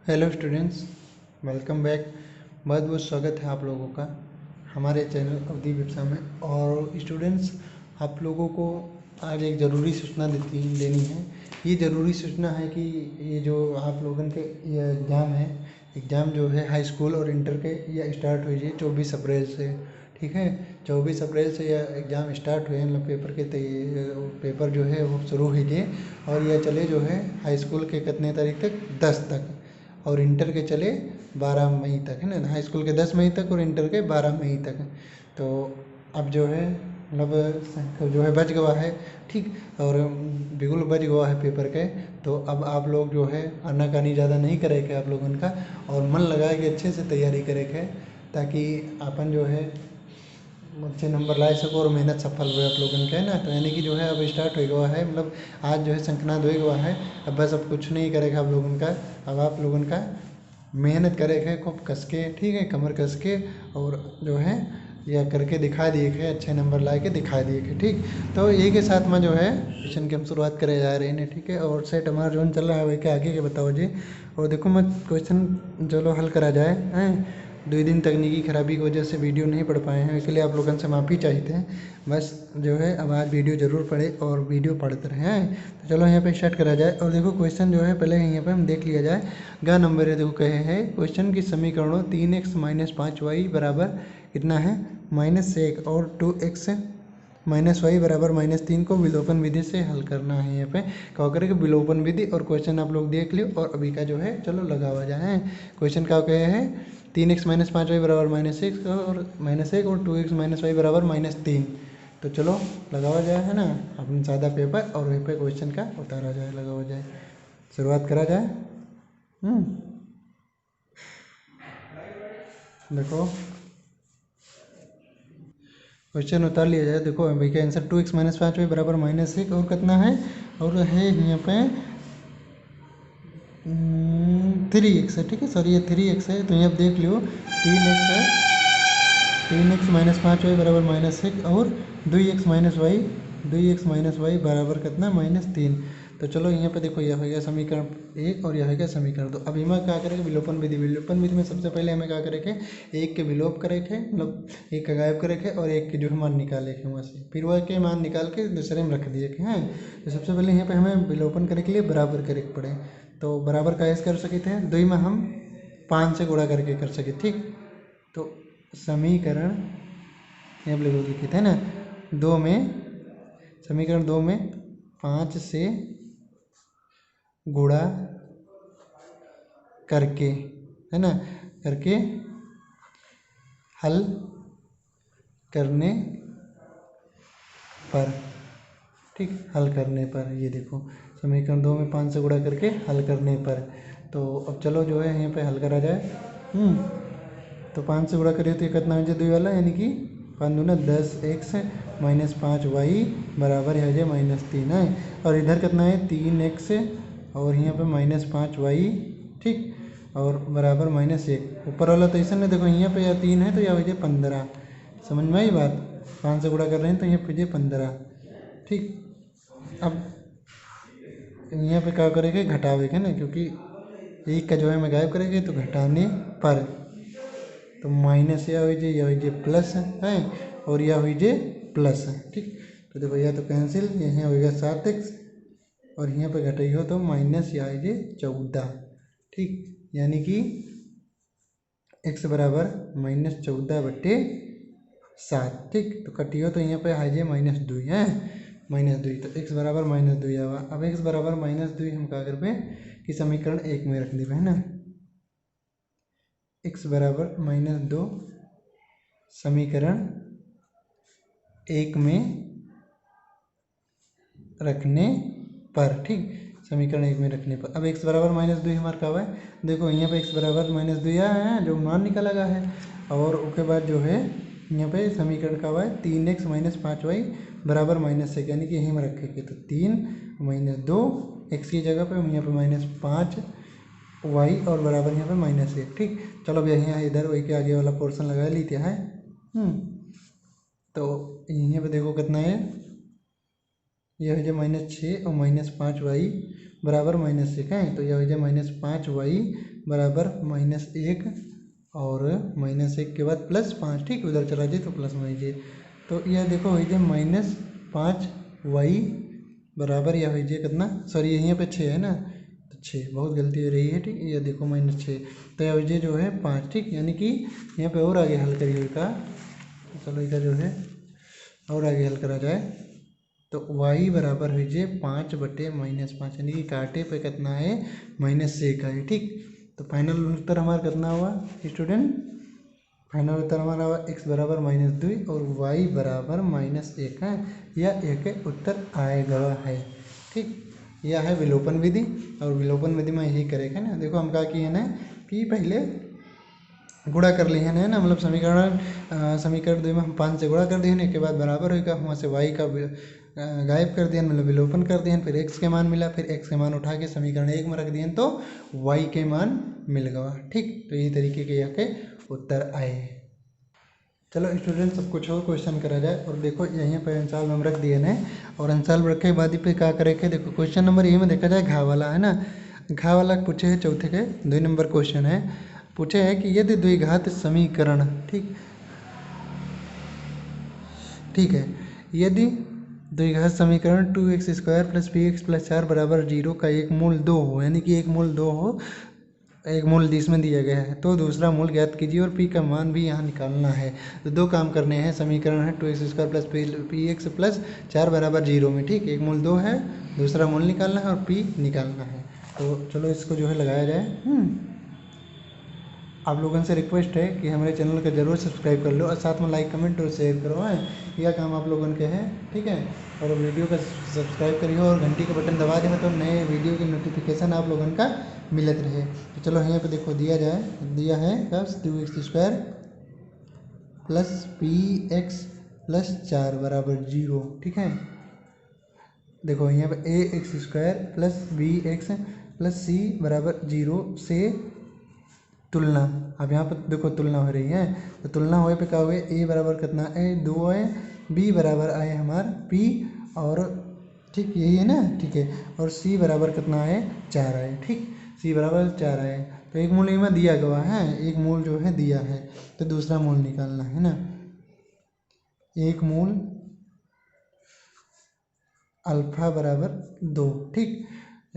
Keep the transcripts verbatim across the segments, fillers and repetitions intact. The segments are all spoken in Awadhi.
Hello students, welcome back। बहुत बहुत स्वागत है आप लोगों का हमारे चैनल अवधी विप्सा में। और स्टूडेंट्स, आप लोगों को आज एक ज़रूरी सूचना देती देनी है। ये ज़रूरी सूचना है कि ये जो आप लोगन के ये एग्ज़ाम है, एग्ज़ाम जो है हाई स्कूल और इंटर के, ये स्टार्ट हुई है चौबीस अप्रैल से। ठीक है, चौबीस अप्रैल से यह एग्ज़ाम स्टार्ट हुए हैं, मतलब पेपर के तै- पेपर जो है वो शुरू हुई है और यह चले जो है हाई स्कूल के कितने तारीख तक, दस तक, और इंटर के चले बारह मई तक, है ना, हाई स्कूल के दस मई तक और इंटर के बारह मई तक। तो अब जो है मतलब जो है बच गवा है, ठीक, और बिल्कुल बच गवा है पेपर के। तो अब आप लोग जो है आनाकानी ज़्यादा नहीं करे के आप लोगन का, और मन लगा के अच्छे से तैयारी करे के, ताकि अपन जो है अच्छे नंबर ला सको और मेहनत सफल हुए आप लोगन के, है ना। तो यानी कि जो है अब स्टार्ट हो गवा है, मतलब आज जो है शंखनाद हो गवा है। अब बस अब कुछ नहीं करेगा आप लोगन का, अब आप लोगन का मेहनत करे के खूब कस के, ठीक है, कमर कस के, और जो है यह करके दिखा दिए के, अच्छे नंबर ला के दिखा दिए के, ठीक। तो यही के साथ में जो है क्वेश्चन की हम शुरुआत करे जा रहे हैं, ठीक है। और सेट हमारा जोन चल रहा है वही के आगे के बताओ जी। और देखो, मैं क्वेश्चन चलो हल करा जाए, हैं। दो दिन तकनीकी खराबी की वजह से वीडियो नहीं पढ़ पाए हैं, इसलिए आप लोगन से माफ़ी चाहते हैं। बस जो है अब आज वीडियो ज़रूर पढ़े और वीडियो पढ़ते रहें, हैं। तो चलो यहाँ पे स्टार्ट करा जाए। और देखो क्वेश्चन जो है पहले यहाँ पे हम देख लिया जाए, गा नंबर है, देखो कहे है क्वेश्चन की समीकरणों तीन एक्स माइनस पाँच वाई बराबर कितना है, माइनस एक, और टू एक्स माइनस वाई बराबर माइनस तीन को विलोपन विधि से हल करना है। यहाँ पे का करे कि विलोपन विधि और क्वेश्चन आप लोग देख लियो और अभी का जो है चलो लगावा जाए। क्वेश्चन का कहे है, तीन एक्स माइनस पाँच वाई बराबर माइनस एक और माइनस एक और टू एक्स माइनस वाई बराबर माइनस तीन। तो चलो लगावा जाए, है ना, अपन सादा पेपर और वहीं पे क्वेश्चन का उतारा जाए, लगावा जाए, शुरुआत करा जाए। हम्म देखो क्वेश्चन उतार लिया जाए। देखो भाई का आंसर टू एक्स माइनस पाँच वाई बराबर माइनस एक और कितना है, और है यहाँ पे थ्री एक्स है, ठीक है, सॉरी, ये थ्री एक्स है। तो यहाँ पे देख लियो, तीन एक्स है, तीन एक्स माइनस पाँच वाई बराबर माइनस एक और दो एक्स माइनस वाई, दो एक्स माइनस वाई बराबर कितना, माइनस तीन। तो चलो यहाँ पे देखो, यह हो गया समीकरण एक और यह हो गया समीकरण दो। अब इमा का करे के, विलोपन विधि। विलोपन विधि में सबसे पहले हमें का करे के, एक के विलोप करे के, मतलब एक का गायब करे के और एक के जो है मान निकाले के वहाँ से, फिर वह के मान निकाल के दूसरे में रख दिए के, हैं। तो सबसे पहले यहाँ पे हमें विलोपन करे के लिए बराबर करे के पड़े। तो बराबर का ऐसे कर सके थे, दो में हम पाँच से गुणा करके कर सके, ठीक। तो समीकरण यहाँ पे लिखे थे ना, दो में, समीकरण दो में पाँच से गुणा करके, है ना, करके हल करने पर, ठीक, हल करने पर, ये देखो समीकरण दो में पाँच से गुणा करके हल करने पर। तो अब चलो जो है यहाँ पे हल करा जाए। हम्म तो पाँच से गुणा करिए तो ये कितना हो जाए, दो वाला, यानी कि पाँच दूना दस एक्स माइनस पाँच वाई बराबर है जे माइनस तीन है। और इधर कितना है, तीन एक्स और यहाँ पे माइनस पाँच वाई, ठीक, और बराबर माइनस एक। ऊपर वाला तो ऐसा नहीं, देखो यहाँ पे या तीन है तो या हो जाए पन्द्रह। समझ में आई बात? पाँच से गुणा कर रहे हैं तो यहाँ पे हो जाए पन्द्रह, ठीक। अब यहाँ पे का करेंगे, घटावे के ना, क्योंकि एक का जो है हमें गायब करेंगे तो घटाने पर, तो माइनस या हो जाए, या हो जाए प्लस है और या हो जाए प्लस है, ठीक। तो देखो या तो कैंसिल, यहाँ हो गया सात एक्स और यहाँ पे घटाई हो तो माइनस या हो जाए चौदह, ठीक। यानी कि एक्स बराबर माइनस चौदह बट्टे सात, ठीक। तो कटियो तो यहाँ पे आ जाए माइनस दुई है, माइनस दुई, तो एक्स बराबर माइनस दुई आवा। अब एक्स बराबर माइनस दुई हम का करबे कि समीकरण एक में रख देबे, है ना। एक्स बराबर माइनस दो समीकरण एक में रखने पर, ठीक, समीकरण एक में रखने पर। अब एक्स बराबर माइनस दुई हमार का है, देखो यहाँ पे एक्स बराबर माइनस दुई आया है, जो मान निकाला गया है, और उसके बाद जो है यहाँ पे समीकरण का है, तीन एक्स माइनस पाँच वाई बराबर माइनस एक, यानी कि यहीं में रखेंगे तो तीन माइनस दो एक्स की जगह पे, यहाँ पे माइनस पाँच वाई और बराबर यहाँ पे माइनस एक, ठीक। चलो अब यहाँ इधर वही के आगे वाला पोर्शन लगा लेते हैं। हम्म तो यहाँ पे देखो कितना है, यह हो जाए माइनस छः और माइनस पाँच वाई बराबर माइनस एक है, तो यह हो जाए माइनस पाँच वाई बराबर माइनस एक, और माइनस एक के बाद प्लस पाँच, ठीक, उधर चला जाए तो प्लस में हो जाए। तो यह देखो हो जाए माइनस पाँच वाई बराबर यह हो जाए कितना, सॉरी, यहीं पे छः है ना, तो छः, बहुत गलती हो रही है, ठीक, यह देखो माइनस छः, तो यह हो जाए जो है पाँच, ठीक, यानी कि यहाँ पे और आगे हल करिए का, चलो इधर जो है और आगे हल करा जाए, तो वाई बराबर हो जाए पाँच बटे माइनस पाँच, यानी कि काटे पे कितना है, माइनस एक है, ठीक। तो फाइनल उत्तर हमारा कितना हुआ स्टूडेंट? फाइनल उत्तर हमारा हुआ एक्स बराबर माइनस दुई और वाई बराबर माइनस एक है, यह एक उत्तर आए गवा है, ठीक। यह है विलोपन विधि, और विलोपन विधि में यही करे है ना। देखो हम का किए ना कि पहले गुणा कर लिए हैं ना, मतलब समीकरण, अ, समीकरण दुई में हम पाँच से गुणा कर दिए हैं, एक के बाद बराबर होगा, वहाँ से वाई का वि-, अ, गायब कर दिया, मतलब विलोपन कर दिया, फिर एक्स के मान मिला, फिर एक्स के मान उठा के समीकरण एक में रख दिए तो वाई के मान मिल गवा, ठीक। तो यही तरीके के यहाँ के उत्तर आए। चलो स्टूडेंट, सब कुछ हो क्वेश्चन करा जाए। और देखो यहीं पर आंसर हम रख दिए हैं, और आंसर रखे के बाद पे का करे के, देखो क्वेश्चन नंबर ए में देखा जाए घा वाला है ना, घा वाला पूछे है चौथे के, दो नंबर क्वेश्चन है, पूछे है कि यदि द्विघात समीकरण, ठीक, ठीक है, यदि द्विघात समीकरण two x square plus B x plus चार बराबर जीरो का एक मूल दो हो, यानी कि एक मूल दो हो, एक मूल जिसमें दिया गया है, तो दूसरा मूल ज्ञात कीजिए और पी का मान भी यहाँ निकालना है। तो दो काम करने हैं, समीकरण है two x square plus P x plus चार बराबर जीरो में, ठीक, एक मूल दो है, दूसरा मूल निकालना है और पी निकालना है। तो चलो इसको जो है लगाया जाए। हम्म। आप लोगन से रिक्वेस्ट है कि हमारे चैनल का जरूर सब्सक्राइब कर लो और साथ में लाइक, कमेंट और शेयर करो, हैं, यह काम आप लोगन के है, ठीक है। और वीडियो का सब्सक्राइब करियो और घंटी का बटन दबा देना, तो नए वीडियो की नोटिफिकेशन आप लोगन का मिलत रहे। तो चलो यहाँ पे देखो दिया जाए, दिया है बस two x square plus P x plus चार बराबर जीरो, ठीक है। देखो यहाँ पे a x square plus B x plus c बराबर जीरो से तुलना, अब यहाँ पर देखो तुलना हो रही है, तो तुलना होए पे का हुए, ए बराबर कितना है, दो है, बी बराबर आए हमार पी, और ठीक यही है ना, ठीक है, और सी बराबर कितना आए, चार आए, ठीक, सी बराबर चार आए। तो एक मूल एमा दिया गवा है, एक मूल जो है दिया है, तो दूसरा मूल निकालना है ना। एक मूल अल्फा बराबर दो, ठीक,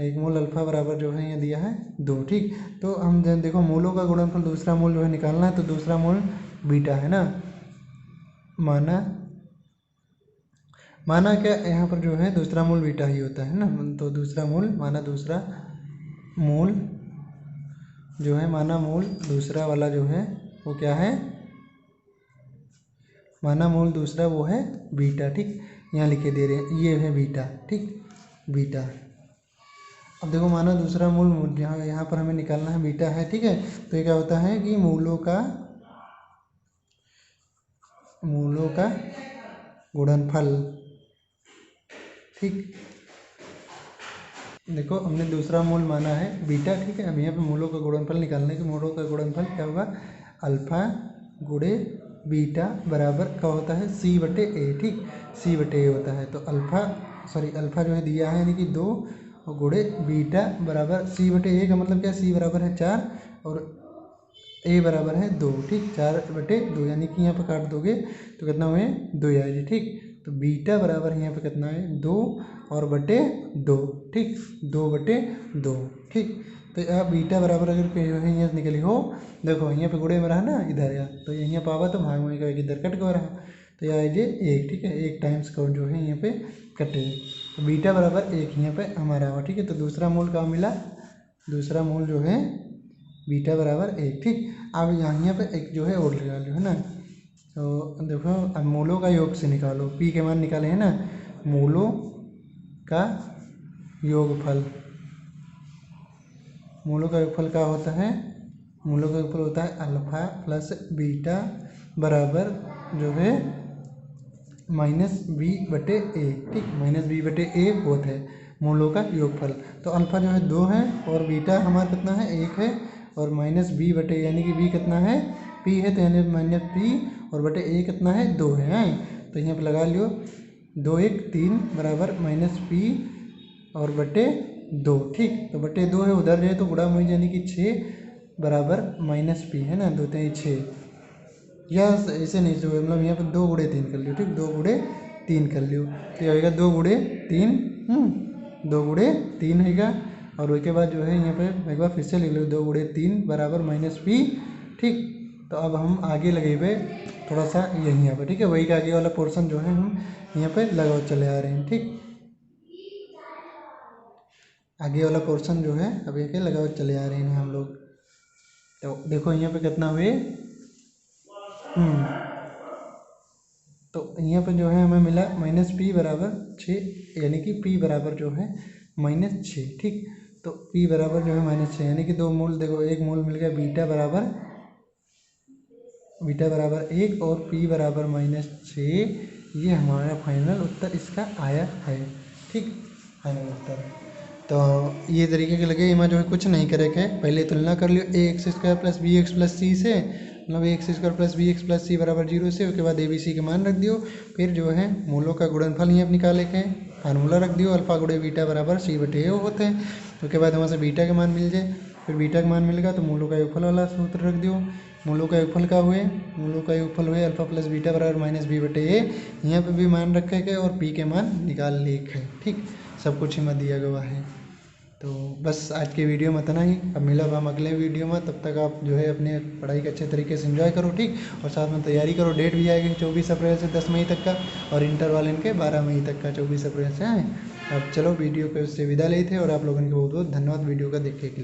एक मूल अल्फा बराबर जो है यहाँ दिया है दो, ठीक। तो हम जन देखो मूलों का गुणनफल दूसरा मूल जो है निकालना है, तो दूसरा मूल बीटा है ना, माना, माना क्या यहाँ पर जो है दूसरा मूल बीटा ही होता है ना, तो दूसरा मूल, माना दूसरा मूल जो है, माना मूल दूसरा वाला जो है वो क्या है, माना मूल दूसरा वो है बीटा, ठीक, यहाँ लिखे दे रहे हैं, ये है बीटा, ठीक, बीटा। अब देखो माना दूसरा मूल, मूल यहाँ, यहाँ पर हमें निकालना है बीटा है, ठीक है। तो ये क्या होता है कि मूलों का, मूलों का गुणनफल, ठीक। देखो हमने दूसरा मूल माना है बीटा, ठीक है। अब यहाँ पे मूलों का गुणनफल निकालने के, मूलों का गुणनफल क्या होगा, अल्फा गुणे बीटा बराबर क्या होता है, सी बटे ए, ठीक, सी बटे ए होता है। तो अल्फा, सॉरी, अल्फा जो है दिया है यानी कि दो, और गुणे बीटा बराबर सी बटे ए का मतलब क्या, सी बराबर है चार और ए बराबर है दो, ठीक, चार बटे दो, यानी कि यहाँ पे काट दोगे तो कितना हुए, दो आ जाए, ठीक। तो बीटा बराबर यहाँ पे कितना है, दो और बटे दो, ठीक, दो बटे दो, ठीक। तो अब बीटा बराबर अगर कहीं है, यहाँ से निकली हो, देखो यहाँ पे गुणे में रहा ना, इधर या, तो यहाँ पावा तो भाग में का इधर कट गवा रहा, तो यह आ जाए एक, ठीक है, एक टाइम्स का जो है यहाँ पे कटे, तो बीटा बराबर एक यहाँ पे हमारा हुआ, ठीक है। तो दूसरा मूल का मिला, दूसरा मूल जो है बीटा बराबर एक, ठीक। अब यहाँ पे एक जो है और लगा लो, है ना। तो देखो अब मूलों का योग से निकालो, पी के मान निकाले है ना, मूलों का योगफल, मूलों का योगफल क्या होता है, मूलों का योगफल होता है अल्फा प्लस बीटा बराबर जो है माइनस बी बटे ए, ठीक, माइनस बी बटे ए होता है मूलों का योगफल। तो अल्फा जो है दो है और बीटा हमारा कितना है, एक है, और माइनस बी बटे, यानी कि बी कितना है, पी है, तो यानी माइनस पी, और बटे ए कितना है, दो है, हैं? तो यहाँ पे लगा लियो, दो एक तीन बराबर माइनस पी और बटे दो, ठीक। तो बटे दो है, उधर जाए तो गुड़ा में, यानी कि छः बराबर माइनस पी, है ना, दो तीन छः, या ऐसे नहीं, जो मतलब यहाँ पे दो गुड़े तीन कर लियो, ठीक, दो गुड़े तीन कर लियो, तो ये होगा दो गुड़े तीन, हम्म, दो गुड़े तीन होगा। और उसके बाद जो है यहाँ पे एक बार फिर से लिख लो, दो गुड़े तीन बराबर माइनस पी, ठीक। तो अब हम आगे लगेबे थोड़ा सा यहीं यहाँ पे, ठीक है, वही का आगे वाला पोर्शन जो है हम यहाँ पे लगाओ चले आ रहे हैं, ठीक। आगे वाला पोर्शन जो है अब यहाँ के लगाओ चले आ रहे हैं हम लोग। तो देखो यहाँ पे कितना हुए, हम्म, तो यहाँ पे जो है हमें मिला माइनस पी बराबर छः, यानी कि पी बराबर जो है माइनस छः, ठीक। तो पी बराबर जो है माइनस छः, यानी कि दो मूल, देखो एक मूल मिल गया, बीटा बराबर, बीटा बराबर एक और पी बराबर माइनस छः, ये हमारा फाइनल उत्तर इसका आया है, ठीक, फाइनल उत्तर। तो ये तरीके के लगे, इमा जो है कुछ नहीं करे के, पहले तुलना कर लियो a x square plus B x plus c से, मतलब a x square plus B x plus c बराबर जीरो से, उसके बाद ए बी सी के मान रख दियो। फिर जो है मूलों का गुणनफल ही अब निकाले के, फार्मूला रख दियो, अल्फा गुणे बीटा बराबर सी बटे ए होते हैं। उसके बाद वहाँ से बीटा के मान मिल जाए, फिर बीटा के मान मिलेगा तो मूलों का योगफल वाला सूत्र रख दियो। मूलों का योगफल का हुए, मूलों का योगफल हुए अल्फा प्लस बीटा बराबर माइनस बी बटे ए। यहाँ पे भी मान रखे के और पी के मान निकाल लिए के, ठीक, सब कुछ इमा दिया गया है। तो बस आज के वीडियो में इतना ही। अब मिलब हम अगले वीडियो में, तब तक आप जो है अपने पढ़ाई के अच्छे तरीके से एंजॉय करो, ठीक, और साथ में तैयारी करो। डेट भी आएगी चौबीस अप्रैल से दस मई तक का, और इंटर वाले इनके बारह मई तक का, चौबीस अप्रैल से है। अब चलो वीडियो पे उससे विदा लेते हैं और आप लोगों को बहुत बहुत धन्यवाद वीडियो का देखे के लिए।